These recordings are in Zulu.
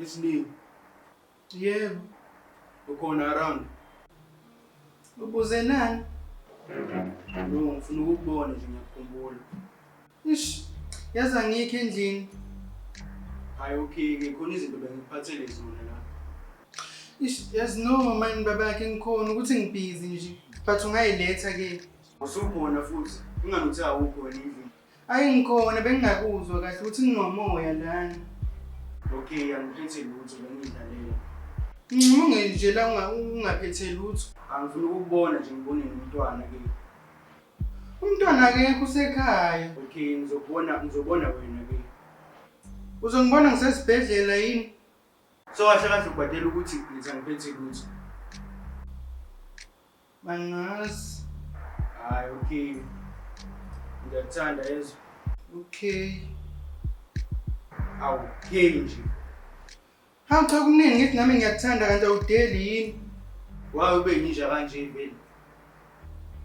Isiningi. Yebo. Ukhona around? Ubuze nani? No, ngifuna ukukubona nje ngiyakukhumbula. Ish, yazi angikho endlini. Hayi okay ke khona izinto bengikuphathele zona la. Ish, yazi no mani babakhe ngikhona ukuthi ngibhizi nje. But ungayiletha ke. Usukhona futhi. Ingani uthe awukho wena endlini. Ayi ngikhona bengingakuzwa kahle ukuthi nginomoya lana. Okay, angiphethe lutho bengidlalela. Ngimunge nje la ungaphethe lutho. Angifuni ukukubona nje ngibone nomntwana ke. Umntwana akekho usekhaya. Okay, ngizokubona ngizobona wena ke. Uzongibona ngisesibhedlela yini? So kahle kahle ubhadela ukuthi ngithi angiphethe lutho. Angazi. Hayi okay. Ngiyakuthanda yezwa. Okay. Awu, okay nje. Hawu cha kuningi ngithi nami ngiyakuthanda kanti awudeli yini? Why ube yinja kanje vele?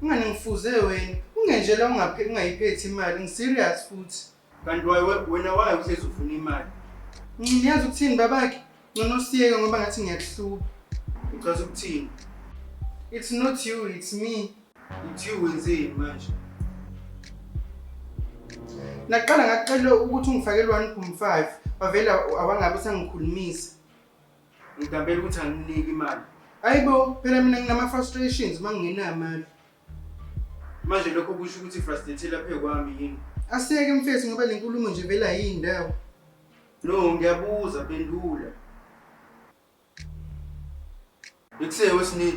Ungani ngifuze wena. Ungenje la ungayiphethi imali, ngiserious futhi. Kanti wena why uhlezi ufuna imali? Ngiyazi ukuthini babakhe. Ngcono siyeke ngoba ngathi ngiyakuhlupha. Uchaza ukuthini? It's not you, it's me. It's you wenzeni manje? Naqala ngakucela ukuthi ungifakele 1.5 wavela awangabe usangikhulumisa. Ngidambela ukuthi anginiki imali. Hayibo, phela mina nginama frustrations uma ngingenamali. Manje lokho kusho ukuthi frustrated lapha kwami yini? Asiyeke mfethu ngoba le nkulumo nje vele ayindawo. No, ngiyabuza phendula. Bekuse wesine.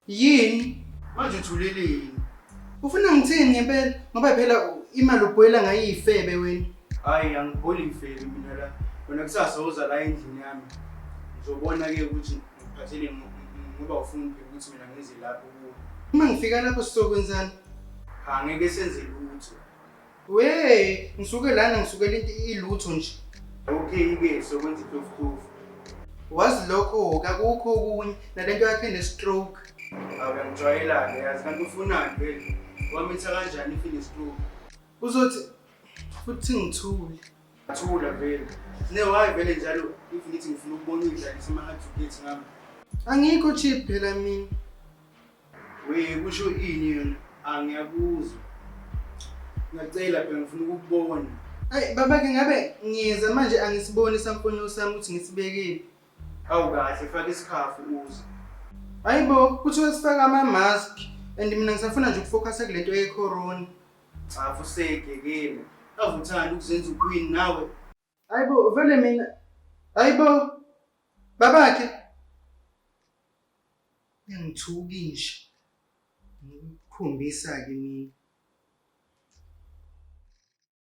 Yini? Manje uthuleleni? Ufuna ngithini ngempela? Ngoba phela imali ubhoyela ngayo ifebe wena. Hayi angibholi ifebe mina la. Wena kusasa uza la endlini yami. Ngizobona ke ukuthi ngikuphathele ngoba ufuni phela ukuthi mina ngize lapho kuwe. Uma ngifika lapho sizokwenzani? Angeke senze lutho. We, ngisuke lana ngisukela into ilutho nje. Okay ke sokwenza itofutofu. Wazi lokho kakukho okunye nalento yakhe ne-stroke. Awuyangijwayela-ke yazi kanti ufunani vele? Wamitha kanjani if ine-stroke? Uzothi futhi ngithule. Thula vele. Ne why vele njalo if ngithi ngifuna ukubona uyidlalisa ama-hard to get ngami. Angikho cheap phela mina. We kusho ini yona? Angiyakuzwa. Ngiyacela phela ngifuna ukukubona. Ayi babake ngabe ngiyeza manje angisiboni isamfonyo sami ukuthi ngisibekephi. Awu kahle faka isikhafu uze. Hayibo kuthiwa sifake ama-mask and mina ngisafuna nje ukufocusa kule nto ye-corona. Cha fusegekele. Avuthanda ukuzenza uqueen nawe. Hayibo vele mina hayibo babakhe Uyangithuka inja. Ngikukhombisa-ke mina.